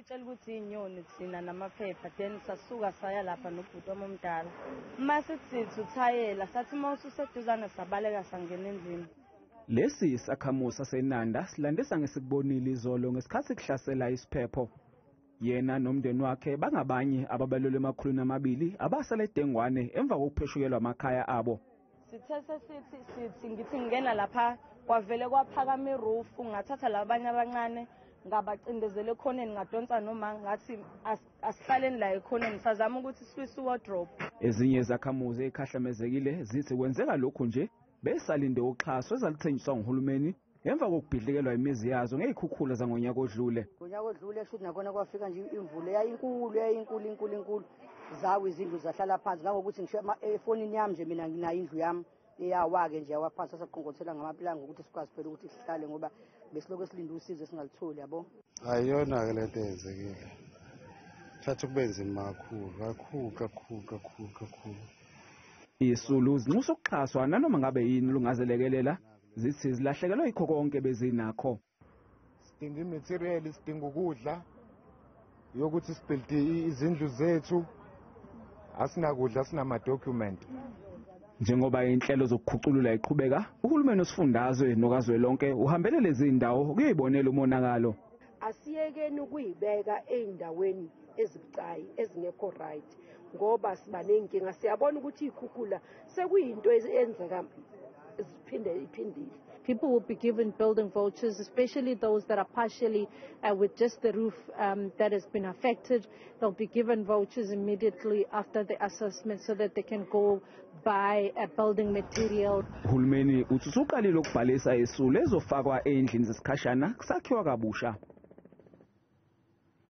Sasitshela ukuthi inyoni thina namaphepha, then sasuka saya lapha nobhuti wami omdala. Uma sithi uthayela, sathi uma ususeduzane sabaleka sangena endlini. Lesi sakhamuzi saseNanda silandisa ngesikubonile izolo ngesikhathi kuhlasela isiphepho. Yena nomndeni wakhe bangabanye ababalelwe 200 abasala edengwane emva kokupheshukelwa amakhaya abo. Sithe sesithi sithi ngithi ngingena lapha kwavele kwaphakama irufu, ngathatha labanye abancane ngabacindezela ekhoneni, ngadonsa noma ngathi asihlaleni la ekhoneni, sazama ukuthi siwise wardrobe. Ezinye izakhamuzi ezikhahlamezekile zithi kwenzeka lokhu nje besalinde uxhaso ezalithenjiswa nguhulumeni ngemva kokubhidlikelwa imizi yazo ngey'khukhula zangonyaka odlule. Ngonyaka odlule shuthi nakhona kwafika nje imvula yayinkulu yayinkulu inkulu inkulu, zawa izindlu zahlala phansi, ngangokuthi ngisho efonini yami nje mina nginayo indlu yami eyawa-ke nje yawa phansi, sasaqongothela ngamapulanga ukuthi sikwazi phela ukuthi sihlale ngoba besilokhu esilinde usizo esingalitholi, yabo. Ayiyona-ke lento eyenzekile, thatha kube nzima kakhulu kakhulu kakhulu kakhulu kakhulu. Isulu zinxusa ukuxhaswa nanoma ngabe yini lungazelekelela, zithi zilahlekelwa yikho konke bezinakho. Sidinga i-material, sidinga ukudla yokuthi sibhilde izindlu zethu, asinakudla, asinama-document. Njengoba inhlelo zokukhuculula iqhubeka, uhulumeni wesifundazwe nokazwelonke uhambele lezi ndawo kuyibonela umonakalo. Asiyekeni ukuyibeka ey'ndaweni ezibucayi ezingekho right, ngoba siba ney'nkinga. Siyabona ukuthi iy'khukhula sekuyinto eyenzeka ziphinde iphindile. People will be given building vouchers, especially those that are partially with just the roof that has been affected. They'll be given vouchers immediately after the assessment so that they can go buy a building material. Uhulumeni uthi usuqalile ukubhalisa isulu ezofakwa endlini zesikhashana kusakhiwa kabusha.